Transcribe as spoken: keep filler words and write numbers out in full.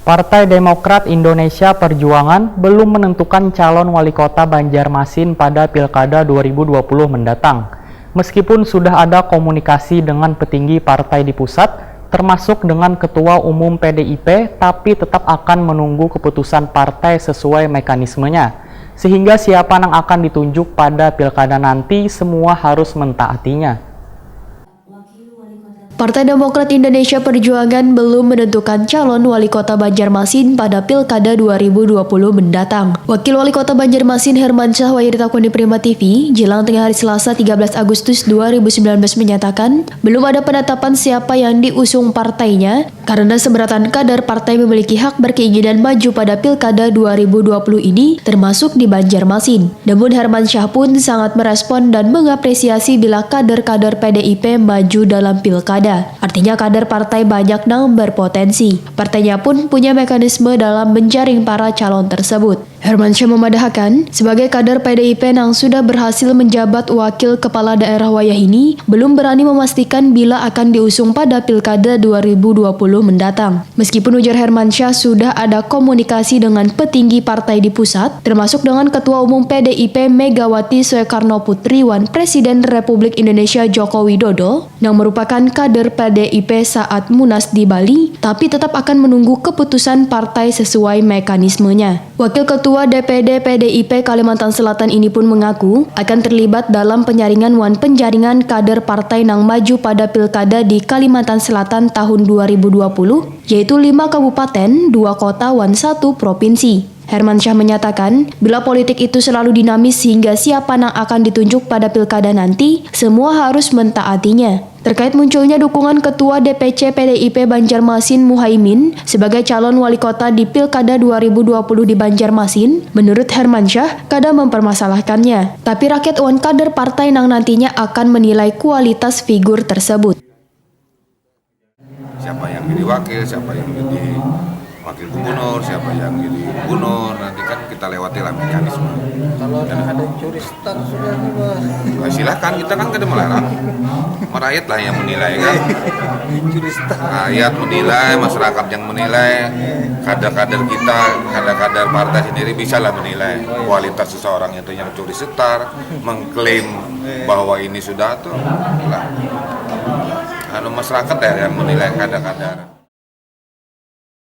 Partai Demokrat Indonesia Perjuangan belum menentukan calon wali kota Banjarmasin pada Pilkada dua ribu dua puluh mendatang. Meskipun sudah ada komunikasi dengan petinggi partai di pusat, termasuk dengan Ketua Umum P D I P, tapi tetap akan menunggu keputusan partai sesuai mekanismenya. Sehingga siapa yang akan ditunjuk pada pilkada nanti, semua harus mentaatinya. Partai Demokrat Indonesia Perjuangan belum menentukan calon wali kota Banjarmasin pada Pilkada dua ribu dua puluh mendatang. Wakil Wali Kota Banjarmasin Hermansyah wayah ditakuni Prima T V, jelang tengah hari Selasa tiga belas Agustus dua ribu sembilan belas menyatakan, belum ada penetapan siapa yang diusung partainya karena seberatan kader partai memiliki hak berkeinginan maju pada Pilkada dua ribu dua puluh ini, termasuk di Banjarmasin. Namun Hermansyah pun sangat merespon dan mengapresiasi bila kader-kader P D I P maju dalam pilkada. Artinya kader partai banyak nang berpotensi. Partainya pun punya mekanisme dalam menjaring para calon tersebut. Hermansyah memadahakan, sebagai kader P D I P nang sudah berhasil menjabat wakil kepala daerah wayah ini, belum berani memastikan bila akan diusung pada Pilkada dua ribu dua puluh mendatang. Meskipun ujar Hermansyah sudah ada komunikasi dengan petinggi partai di pusat, termasuk dengan Ketua Umum P D I P Megawati Soekarno Putri wan Presiden Republik Indonesia Joko Widodo, yang merupakan kader P D I P saat Munas di Bali, tapi tetap akan menunggu keputusan partai sesuai mekanismenya. Wakil Ketua D P D P D I P Kalimantan Selatan ini pun mengaku akan terlibat dalam penyaringan wan penjaringan kader partai nang maju pada pilkada di Kalimantan Selatan tahun dua ribu dua puluh, yaitu lima kabupaten, dua kota, wan satu provinsi. Hermansyah menyatakan, bila politik itu selalu dinamis sehingga siapa nang akan ditunjuk pada pilkada nanti, semua harus mentaatinya. Terkait munculnya dukungan Ketua D P C P D I P Banjarmasin Muhaimin sebagai calon wali kota di Pilkada dua ribu dua puluh di Banjarmasin, menurut Hermansyah, kada mempermasalahkannya. Tapi rakyat wan kader partai nang nantinya akan menilai kualitas figur tersebut. Siapa yang jadi wakil, siapa yang jadi wakil gubernur, siapa yang jadi gubernur, nanti kan kita lewati lah mekanisme. Kalau ada curi start sudah nih mas. Nah, silahkan, kita kan kada melarang. Merakyat lah yang menilai kan. Curi start. Rakyat menilai, masyarakat yang menilai, kader-kader kita, kader-kader partai sendiri bisalah menilai kualitas seseorang itu yang curi start, mengklaim bahwa ini sudah tuh lah. Anu masyarakat ya yang menilai kader-kader.